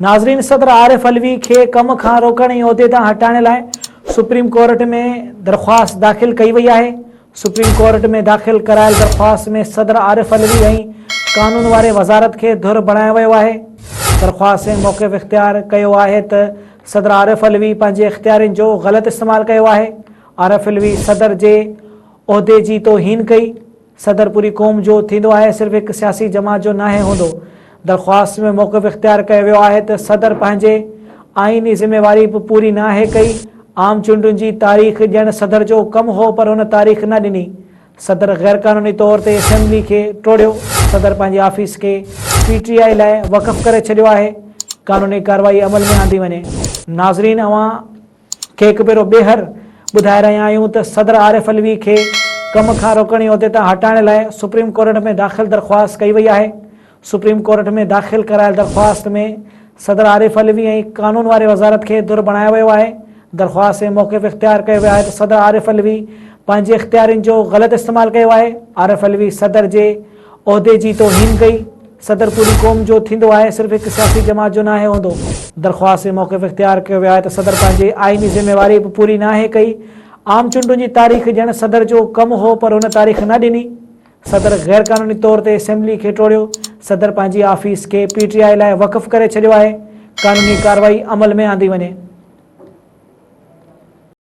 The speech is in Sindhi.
ناظرين صدر عارف علوي کي ڪم کان روڪڻ ۽ عهدي تان هٽائڻ لاء سپريم ڪورٽ ۾ درخواست داخل ڪئي وئي آهي. سپريم ڪورٽ ۾ داخل ڪرايل درخواست ۾ صدر عارف علوي ۽ قانون واري وزارت کي ڌر بڻايو ويو آهي. درخواست ۾ موقف اختيار ڪيو آهي ته صدر عارف علوي پنهنجي اختيارين جو غلط استعمال ڪيو آهي. عارف علوي صدر جي عهدي جي توهين ڪئي. صدر پوري قوم جو ٿيندو آهي صرف هڪ سياسي جماعت جو ناهي هوندو. درخواست ۾ موقف اختيار ڪيو ويو آهي ته صدر پنهنجي آئيني ذميواري به پوري ناهي ڪئي، عام چونڊن جي تاريخ ڏيڻ صدر جو ڪم هو پر هن تاريخ نه ڏني. صدر غيرقانوني طور تي اسيمبلي کي ٽوڙيو، صدر پنهنجي آفيس کي پي ٽي آء لاء وقف ڪري ڇڏيو آهي، قانوني ڪارروائي عمل ۾ آندي وڃي. ناظرين اوهان کي هڪ ڀيرو ٻيهر ٻڌائي رهيا آهيون ته صدر عارف علوي کي ڪم کان روڪڻ ۽ عهدي تان هٽائڻ لاء سپريم ڪورٽ ۾ داخل درخواست ڪئي وئي آهي. سپريم ڪورٽ ۾ داخل ڪرايل درخواست ۾ صدر عارف علوي ۽ قانون واري وزارت کي ڌر بڻايو ويو آهي. درخواست ۾ موقف اختيار ڪيو ويو آهي ته صدر عارف علوي پنهنجي اختيارين جو غلط استعمال ڪيو آهي. عارف علوي صدر جي عهدي جي توهين ڪئي. صدر پوري قوم جو ٿيندو آهي صرف هڪ سياسي جماعت جو ناهي هوندو. درخواست ۾ موقف اختيار ڪيو ويو آهي ته صدر پنهنجي آئيني ذميواري به پوري ناهي ڪئي، عام چونڊن جي تاريخ ڏيڻ صدر جو ڪم هو پر هن تاريخ نه ڏني، صدر غيرقانوني طور تي اسيمبلي کي ٽوڙيو، صدر پنهنجي آفيس کي پي ٽي آء لاء وقف ڪري ڇڏيو آهي، قانوني ڪارروائي عمل ۾ آندي وڃي.